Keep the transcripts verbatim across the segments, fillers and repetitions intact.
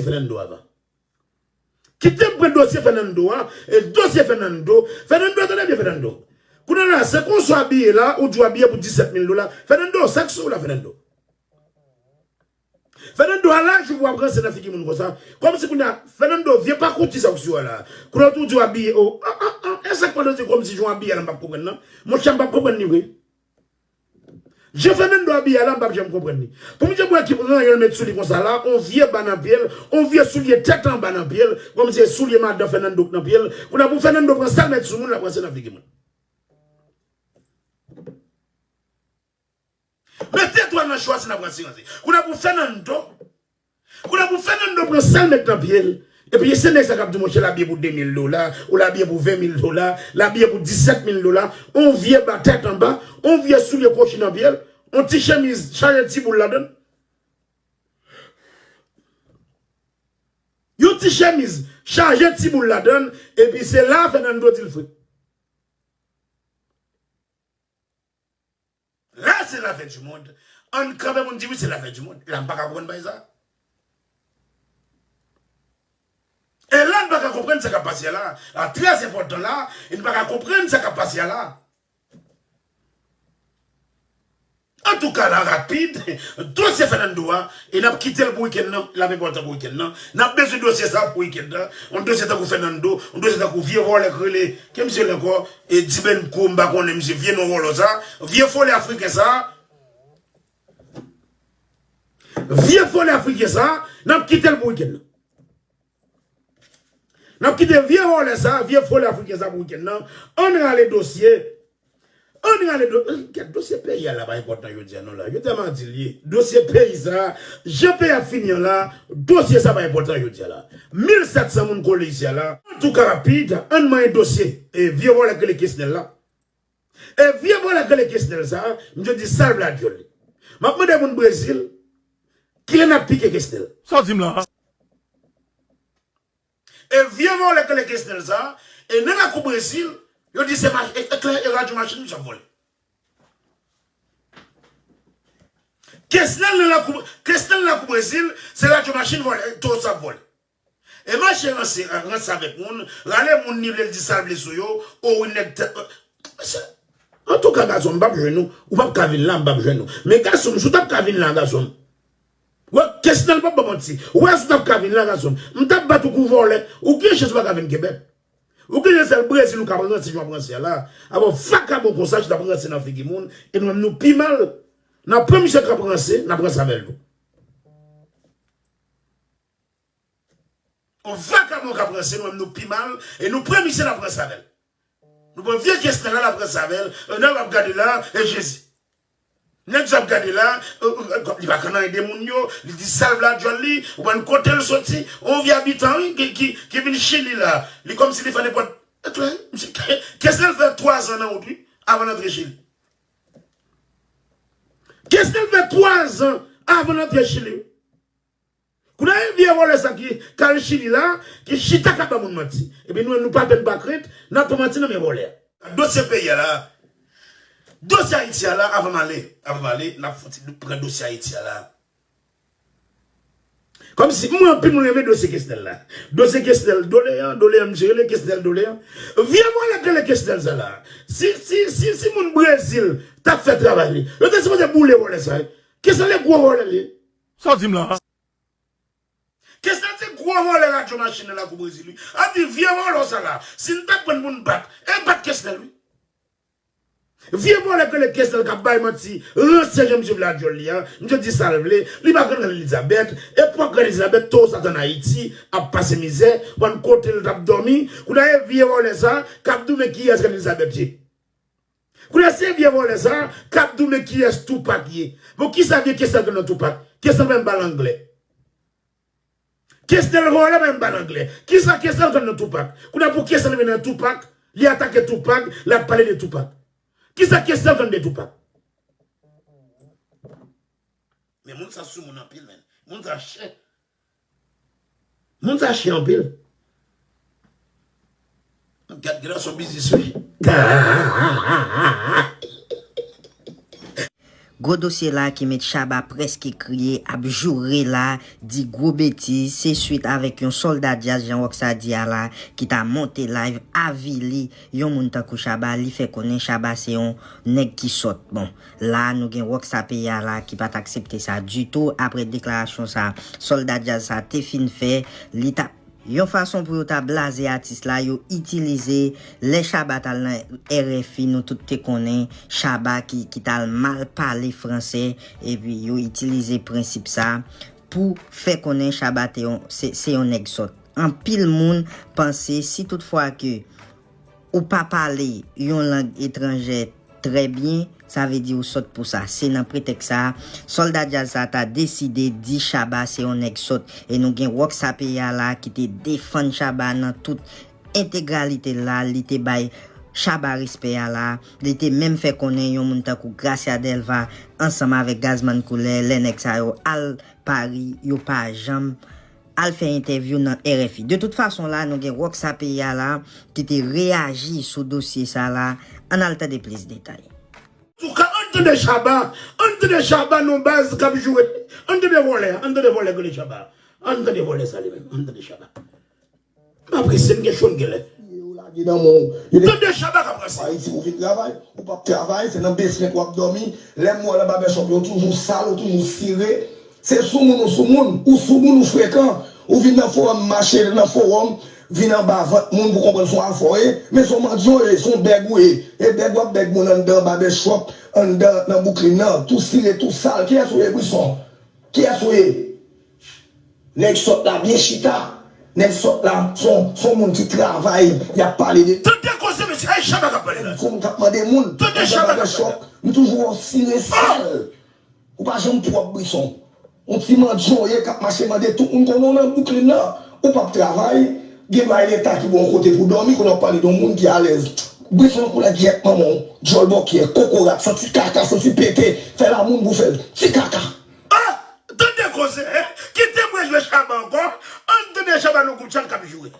Fernando avan. Kite m pran dosye Fernando a, e dosye Fernando, Fernando, tande byen Fernando. Kounye a la, se konsa w abiye la, ou di w abiye pou disèt mil dola. Fernando, sa k sou w la, Fernando? Fernando, a laj ou w ap ranse nan figi moun konsa. Kòmsi kounye a, Fernando, vye pakouti sa k sou w la. Kounye a tou w di w abiye, o, an, an, an, e sa k pa dosye kòmsi jan w abiye la, m p ap konprann nan. Monchè, m p ap konprann li vre. Jan Fernando abiye a la, m p ap janm konprann li. Pou misye pran ekip ranyon l met sou li konsa la, on vye ba nan pye l, on vye soulye tèt anba nan pye l, kòmsi se soulye madan Fernando k nan pye l. Kounye a pou Fernando pran sa l met sou moun, l ap ranse nan figi moun. Mete dwa nan chwa si n ap ranse ranse. Kounye a pou Fernando Kounye a pou Fernando pran sa l met nan pye l, epi se nèg sa k ap di, monchè, l abiye pou de mil dola, ou l abiye pou ven mil dola, l abiye pou disèt mil dola, on vye ba tèt anba, on vye soulye kwochi nan pye l, on ti chemiz chaje ti boul ladan l. Yon ti chemiz chaje ti boul ladan l, epi se la Fernando di l fre. La, se la fin du monde. Ann kanpe pou n di wi, se la fin du monde. La, m pa ka konprann bagay sa. E la, n pa ka konprann sa k ap pase a la. La, trè enpòtan la, e n pa ka konprann sa k ap pase a la. Antouka, la, rapid, dosye Fernando a, e n ap kite l pou wikenn nan, l ap enpòtan pou wikenn nan. N ap bezwen dosye sa pou wikenn nan. Yon dosye tankou Fernando, yon dosye tankou vye vòlè k rele, ki misye rele ankò, e Dibenko, m pa konnen misye, vye non vòlò sa, vye vòlè afriken sa, vye vòlè afriken sa, n ap kite l pou wikenn nan. N ap kite vye vòlè sa, vye vòlè afriken sa pou wikenn nan. Ann rale dosye. Ann rale do, gad, dosye peyi a la pa enpòtan jodi a non la. Yo tèlman di l ye. Dosye peyi sa, jan peyi a fini an la, dosye sa pa enpòtan jodi a la. Mil sèt san moun kole isi a la. Antouka rapid, ann manyen dosye. E vye vòlè k rele Kesnel la. E vye vòlè k rele Kesnel sa, misye di salv la dyòl li. M ap mande moun Brezil, kilè n ap pike Kesnel? Sa w di m la? E vye vòlè k rele Kesnel sa, e nan lakou Brezil, yo di se mach-, e, e, e radyo machin misye ap vòlè. Kesnel nan lakou, Kesnel nan lakou Brezil, se radyo machin vòlè, towo sa ap vòlè. E mache ranse, ranse avèk moun, rale moun ni vle l di sa l vle sou yo, o wi nèg tèt. Mesye, antouka, gason, m p ap jwenn ou, ou p ap ka vin la, m p ap jwenn ou. Men gason m, si w t ap ka vin la, gason m. Wè, Kesnel p ap ban manti. Wè, si w t ap ka vin la, gason m, m t ap bat ou kou vòlè. Ou gen chans ou pa ka vin Kebèk. Ou gen chans sèl Brezil ou ka ranse jan w ap ranse a la. Avè w vakabon konsa, chita ap ranse nan figi moun, e nou menm nou pi mal. N ap pran misye k ap ranse, n ap ranse avè l tou. On vakabon k ap ranse, nou menm nou pi mal, e nou pran misye n ap ranse avè l. Nou pran vye Kesnel la, n ap ranse avè l, e nèg ap gade la, e Jezi. Nèg sa ap gade la, e, e, e, li pa konn anyen de moun yo, li di salv la dyòl li, ou konn kote l soti, on vye abitan, wi, ki, ki, ki vin Chili la, li kòmsi li fè nenpòt, e klè, misye, Kesnel fè twazan nan wout, wi, avan l antre Chili. Kesnel fè twazan avan l antre Chili, wi. Kounye a, e vye vòlè sa ki, k al Chili la, ki chita k ap ba moun manti. Epi nou, nou pa pè, n pa krent, n ap pran manti nan men vòlè a. Dosye peyi a la, dosye Ayiti a la, avan m ale, avan m ale, n ap fouti pran dosye Ayiti a la. Kòmsi, mwen, anpil moun renmen dosye Kesnel la. Dosye Kesnel doleyan, doleyan, misye rele Kesnel doleyan. Vye vòlè k rele Kesnel sa la. Si, si, si, si moun Brezil t ap fè travay li, yo te sipoze boule vòlè sa, wi. Kesnel se gwo vòlè li. Sa w di m la? Kesnel se gwo vòlè radyo machin nan lakou Brezil, wi. Ap di vye vòlò sa la, si n t ap pran l pou n bat, e bat Kesnel, wi. Vye vòlè k rele Kesnel k ap bay manti, ranse jan misye vle a dyòl li a, misye di sa l vle, li pa konn Reine Elizabeth, epòk Reine Elizabeth, towo sa t ann Ayiti, ap pase mizè, konn kote l t ap dòmi, kounye a e vye vòlè sa, k ap di w men kiyès Reine Elizabeth ye. Kounye a se vye vòlè sa k ap di w men kiyès Tupac ye. Bon, kisa vye Kesnel konn nan Tupac? Kesnel pa menm pale anglè. Kesnel vòlè pa menm pale anglè. Kisa Kesnel konn nan Tupac? Kounye a pou Kesnel vin nan Tupac, li atake Tupac, l ap pale de Tupac. Kisa Kesnel konn de Tupac? Men moun sa sou moun anpil, men. Moun sa chen. Moun sa chen anpil. Gad, gad, se yon biznis, wi. Gwo dosye la ki met Shabba prèske kriye, ap joure la, di gwo betiz, se swit avèk yon sòlda djaz, jan Rocksa di a la, ki ta monte live, avili yon moun tankou Shabba, li fè konnen Shabba se yon nèg ki sòt. Bon, la nou gen Rocksa peyi a la ki pa t aksepte sa ditou, apre deklarasyon sa, sòlda djaz sa te fin fè, li t ap yon fason pou yo ta blaze atis la, yo itilize, lè Shabba t al nan R F I, nou tout te konnen Shabba ki, ki t al mal pale franse, epi yo itilize prensip sa pou fè konnen Shabba te yon, se, se yon nèg sòt. Anpil moun panse si tout fwa ke ou pa pale yon lang etranjè trè byen, sa vle di ou sòt pou sa. Se nan pretèks sa a, sòlda djaz sa ta deside di Shabba se yon nèg sòt. E nou gen Rocksa peyi a la ki te defann Shabba nan tout entegralite l la, li te bay Shabba respè a la, li te menm fè konnen yon moun tankou Gracia Delva ansanm avèk Gazzman Couleur, lè nèg sa yo al Pari, yo pa janm al fè entèvyou nan R F I. De tout fason la, nou gen Rocksa peyi a la ki te reyaji sou dosye sa la. Ann al tande plis detay. Antouka, ann tande Shabba, ann tande Shabba nan baz k ap joure. Ann tande vòlè, ann tande vòlè k rele Shabba. Ann tande vòlè sa li menm, ann tande Shabba. M pa prese, m gen cho, m gen lè. Yo lage nan men w. Yo te Tande Shabba k ap ranse. Ayiti pou vin travay. Ou p ap travay, se nan basement w ap dòmi. Lè m wè w nan barbershop yo toujou sal, ou toujou sire. Se soumoun ou soumoun, ou soumoun ou frekan. Ou vin nan fowòm, mache nan fowòm, vin anba vant moun pou konprann se yon afè w ye. Men se yon mandyan w ye, se yon bèg ou ye. E bèg w ap bèg moun anndan barbershop, anndan nan Brooklyn nan, tou sire, tou sal. Kiyès ou ye, Brisson? Kiyès ou ye? Nèg sòt la byen chita. Nèg sòt la se yon, se yon moun ki travay, y ap pale de. Tande koze mesye, ay Shabba k ap pale la. Se yon moun k ap mande moun. Tande Shabba k ap pale la. M toujou wè w sire sal. Ou pa janm pwòp, Brisson. Yon ti mandyan w ye k ap mache mande tout moun konnen w nan Brooklyn nan. Ou p ap travay, gen bagay leta ki ba w yon kote pou dòmi, kounye a w ap pale de yon moun ki alèz. Brisson koulè gyèt manman w, djòl bòkyè, kokorat, santi kaka, santi pete, fè lamoun pou fè l. Ti kaka. Ah! Tande koze, hein? Kite mwen jwe Shabba ankò. Ann tande Shabba nan gwoup chat k ap joure.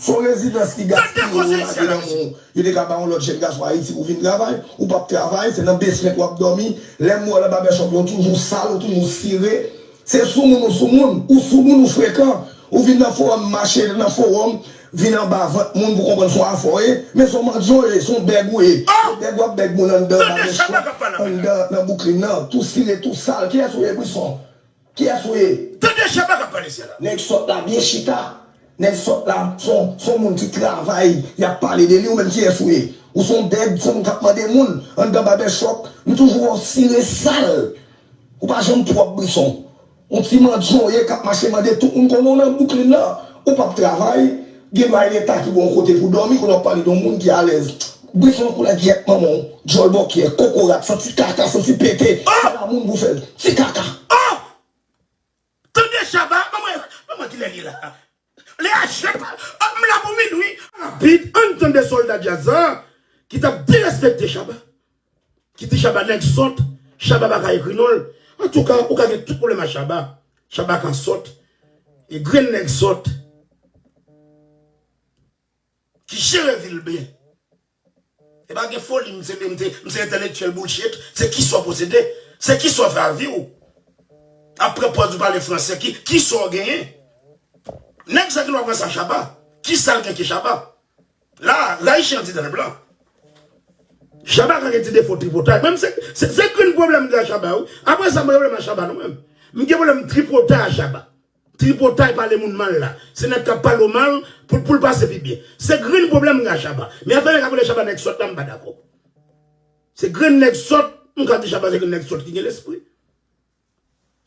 Se yon rezidans ki gaspiye, yo lage nan men w. Yo te ka ba yon lòt jèn gason Ayiti pou vin travay. Ou p ap travay, se nan basement w ap dòmi. Lè m wè w nan barbershop yo toujou sal, ou toujou sire. Se soumoun ou soumoun, ou soumoun ou frekan. Ou vin nan fowòm, mache nan fowòm, vin anba vant moun pou konprann se yon afè w ye. Men se yon mandyan w ye, se yon bèg ou ye. Se bèg w ap bèg moun anndan barbershop, anndan nan Brooklyn nan, tou sire, tou sal. Kiyès ou ye, Brisson? Kiyès ou ye? Tande Shabba k ap pale sè la. Nèg sòt la byen chita. Nèg sòt la se yon, se yon moun ki travay, y ap pale de li, ou menm kiyès ou ye? Ou se yon bèg, se yon moun k ap mande moun anndan barbershop. M toujou wè w sire sal. Ou pa janm pwòp, Brisson. Yon ti mandyan w ye k ap mache mande tout moun konnen w nan Brooklyn nan. Ou p ap travay, gen bagay leta ki ba w yon kote pou dòmi, kounye a w ap pale de yon moun ki alèz. Brisson koulè gyèt manman w, djòl bòkyè, kokorat, santi kaka, santi pete, fè lamoun pou fè l. Ti kaka. Oh! Tande Shabba, manman, manman kilè li la? Lè a chet, ah, m la pou minwi. Rapid, ann tande sòlda djaz la, ki t ap derespekte Shabba. Ki di Shabba nèg sòt, Shabba pa ka ekri non l. Antouka, ou ka gen tout pwoblèm ak Shabba. Shabba ka sòt. E grenn nèg sòt. Ki jere vi l byen. E pa gen foli, m se, m se, m se entèlektyèl bullshit. Se kisa w posede? Se kisa w fè ak vi w? Ap pran pòz ou pale franse, ki, kisa w genyen? Nèg sa ki lwa pran sa Shabba. Kisa l gen ki Shabba? La, rayichi an ti dan blan. Shabba ka gen ti defo tripotay. Menm se, se, se grenn pwoblèm m gen ak Shabba, wi. Apre sa, m gen pwoblèm ak Shabba, non, menm. M gen pwoblèm tripotay ak Shabba. Tripotay pale moun mal la. Se nèg k ap pale w mal pou, pou l pase pi byen. Se grenn pwoblèm m gen ak Shabba. Men afè nèg ap rele Shabba nèg sòt la, m pa dakò. Se grenn nèg sòt, m ka di Shabba se grenn nèg sòt ki gen lespri.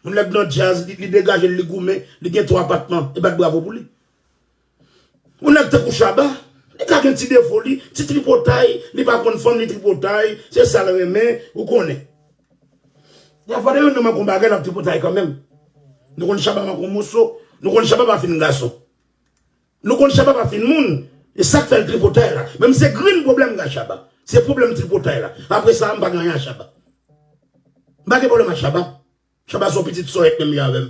Yon nèg nan djaz, li, li degaje l, li goumen, li gen twa apatman, e bat bravo pou li. Yon nèg tankou Shabba, li ka gen ti defo li, ti tripotay, li pa konn fanm, li tripotay, se sa l renmen, ou konnen. Dèfwa, de yon nonm ak yon bagay, l ap tripotay kanmenm. Nou konn Shabba manke yon moso, nou konn Shabba pa fin gason. Nou konn Shabba pa fin moun, e sa k fè l tripotay la. Men m se grenn pwoblèm m gen ak Shabba. Se pwoblèm tripotay la. Apre sa, m pa gen anyen ak Shabba. M pa gen pwoblèm ak Shabba. Shabba se yon pitit sòyèt menm jan avè m.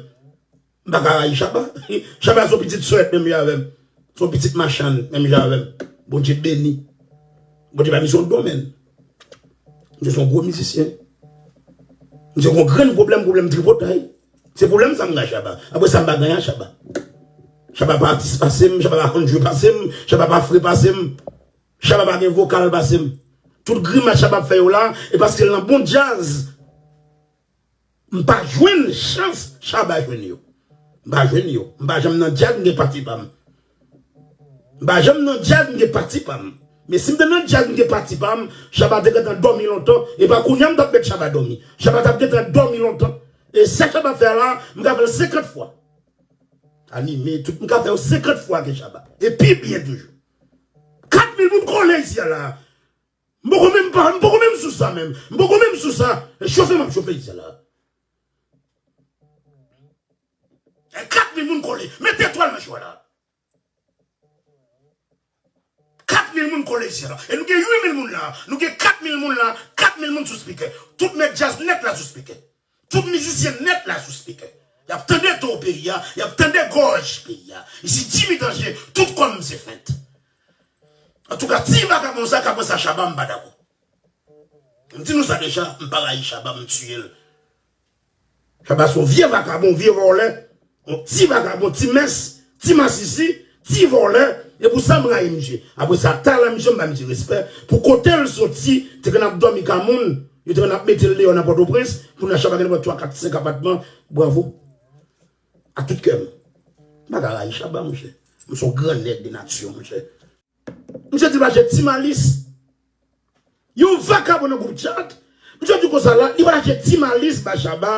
M pa ka rayi Shabba. Shabba se yon pitit sòyèt menm jan avè m. Se yon pitit machann menm jan avè m. Bondye beni. Bondye ba misye yon domèn. Misye se yon gwo mizisyen. Misye gon grenn pwoblèm, pwoblèm tripotay. Se pwoblèm sa m gen ak Shabba. Apre sa, m pa gen anyen ak Shabba. Shabba pa atis pase m, Shabba pa konn jwe pase m, Shabba pa fre pase m. Shabba pa gen vokal pase m. Tout grimas Shabba ap fè yo la, e paske l nan bon djaz. M pa jwenn chans Shabba jwenn yo. M pa jwenn yo. M pa janm nan djaz, m gen pati pa m. M pa janm nan djaz, m gen pati pa m. Men si m te nan djaz, m gen pati pa m, Shabba te gentan dòmi lontan. E pa kounye a m t ap met Shabba dòmi. Shabba t ap gentan dòmi lontan. E sa Shabba fè a la, m ka fè l senkant fwa. Anime, tout, m ka fè yo senkant fwa ke Shabba. E pi byen toujou. Kat mil moun kole isi a la. M poko menm pa, m poko menm sou sa menm. M poko menm sou sa. E chofe m ap chofe isi a la. E kat mil moun kole. Mete etwal nan cho a la. Kat mil moun kole isi a la. E nou gen uit mil moun la. Nou gen kat mil moun la. Kat mil moun sou spikè. Tout mèt djaz nèt la sou spikè. Tout mizisyen nèt la sou spikè. Y ap tande to peyi a, y ap tande gòj peyi a. Isi Jimmy Danje, tout kòm se fent. Antouka, ti vakabon sa ka pran sa Shabba, m pa dakò. M di nou sa deja, m pa rayi Shabba, m tiye l. Shabba se yon vye vakabon, vye vòlè. Yon ti vakabon, ti mès, ti masisi, ti vòlè. E pou sa m rayi misye. Apre sa, talan misye, m ba misye respè. Pou kote l soti, te konn ap dòmi ka moun, yo te konn ap mete l deyò nan Pòtoprens, kounye a Shabba gen nenpòt twa, kat, senk apatman. Bravo. A tout kè m. M pa ka rayi Shabba, monchè. M se yon gran nèg de nati, monchè. Misye di l pa jwe Ti Malis. Yon vakabon nan gwoup chat. Misye di konsa la, li pa jwe Ti Malis ba Shabba.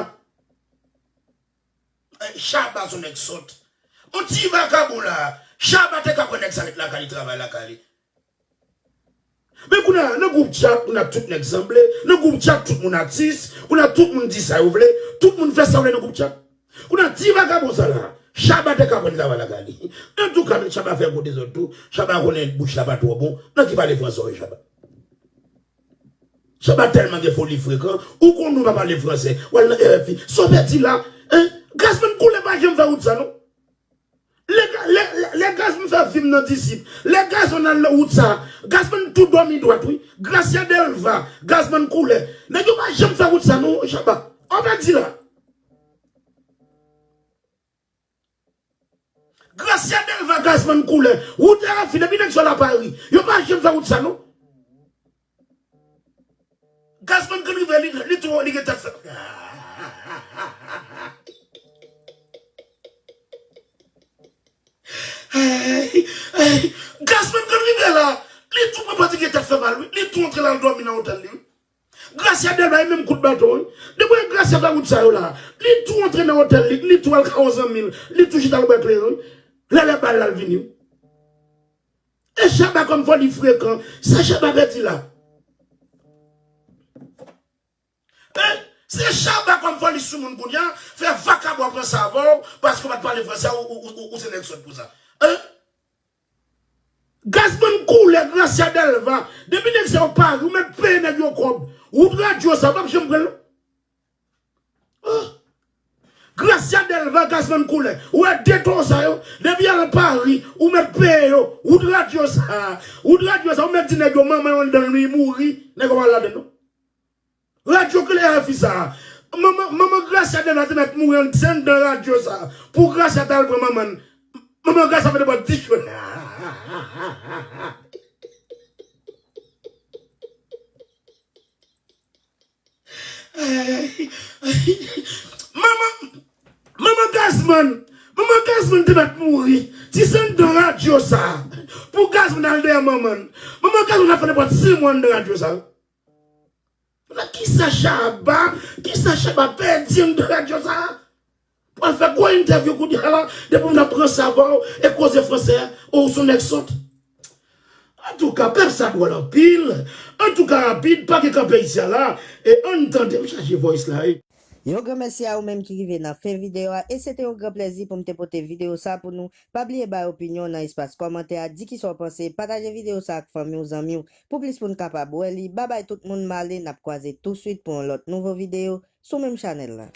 Eh, Shabba se yon nèg sòt. Yon ti vakabon la, Shabba te ka pran nèg sa met lakay li, travay lakay li. Men kounye a, nan gwoup chat, kounye a tout nèg sanble. Nan gwoup chat, tout moun atis. Kounye a tout moun di sa yo vle. Tout moun fè sa yo vle nan gwoup chat. Kounye a ti vakabon sa la, Shabba te ka pran travay lakay li. Antouka, men Shabba fè gwo dezòd tou. Shabba konnen bouch la pa twò bon. Nan ki pale fransè w ye, Shabba? Shabba tèlman gen foli frekan, ou konn nou pa pale fransè. W al nan R F I. Sa w pèdi la? Hein? Gazzman Couleur pa janm fè wout sa, non. Lè, lè, lè, lè Gazzman fè fim nan Disip, lè Gazzman al nan wout sa, Gazzman tou dòmi dwat, wi. Gracia Delva, Gazzman Couleur. Nèg yo pa janm fè wout sa, non, Shabba. Ou pèdi la. Gracia Delva, Gazzman Couleur. Wout R F I, depi nèg sa la Paris. Yo pa janm fè wout sa, non. Gazzman konn rive, li, li tou, li gen tèt fè. Hey, hey, Gazzman konn rive la. Li tou pran pati gen tèt fè mal, wi. Li tou antre la, l dòmi nan otèl li, wi. Gracia Delva, e menm kout baton, wi. Depi Gracia fè wout sa yo la, li tou antre nan otèl li, li tou al ka yon zanmi l, li tou chita al bwè kleren, wi. Lè lè bal la, l vini, wi. E Shabba kòm fò li frekan. Sa Shabba pèdi la? Hein? Se Shabba kòm fò li sou moun kounye a, fè vakabon pran sa avè w, paske w pa t pale fransè, ou, ou, ou, ou se nèg sòt pou sa. Hein? Gazzman Couleur, Gracia Delva, depi nèg sa yo pare, ou mèt peye nèg yo kòb. Wout radyo sa, w p ap janm pran l. Ah! Gracia Delva, Gazzman Couleur. Ou wè de to sa yo, depi al Paris, ou mèt peye yo. Wout radyo sa, wout radyo sa, ou mèt di nèg yo manman yo anndan l, li mouri, nèg yo pa al ladann non. Radyo ki lè a fi sa. Manman, manman Gracia Delva te mèt mouri an, se anndan radyo sa. Pou Gracia t al pran manman l. Manman Gracia fè de bòt di chwen. Manman, manman Gazzman, manman Gazzman te mèt mouri. Si se anndan radyo sa. Pou Gazzman al dèyè manman l. Manman Gazzman ap fè de bòt sis mwa anndan radyo sa. Nan kisa Shabba, kisa Shabba pèdi anndan radyo sa a? Pou al fè gwo entèvyou kounye a la, depi moun ap ranse avè w e koze fransè, ou se yon nèg sòt. Antouka, pèp sa dwòl anpil. Antouka, rapid, pa gen kanpe isi a la. E ann tande, m chaje voice la, wi. Yon gran mèsi a ou menm ki rive nan fen videyo a, e se te yon gran plèzi pou m te pote videyo sa pou nou. Pa bliye bay opinyon w nan espas kòmantè a, di kisa w panse, pataje videyo sa ak fanmi w, zanmi w, pou plis moun kapab wè li. Babay tout moun, m ale, n ap kwaze touswit pou yon lòt nouvo videyo sou menm chanèl la.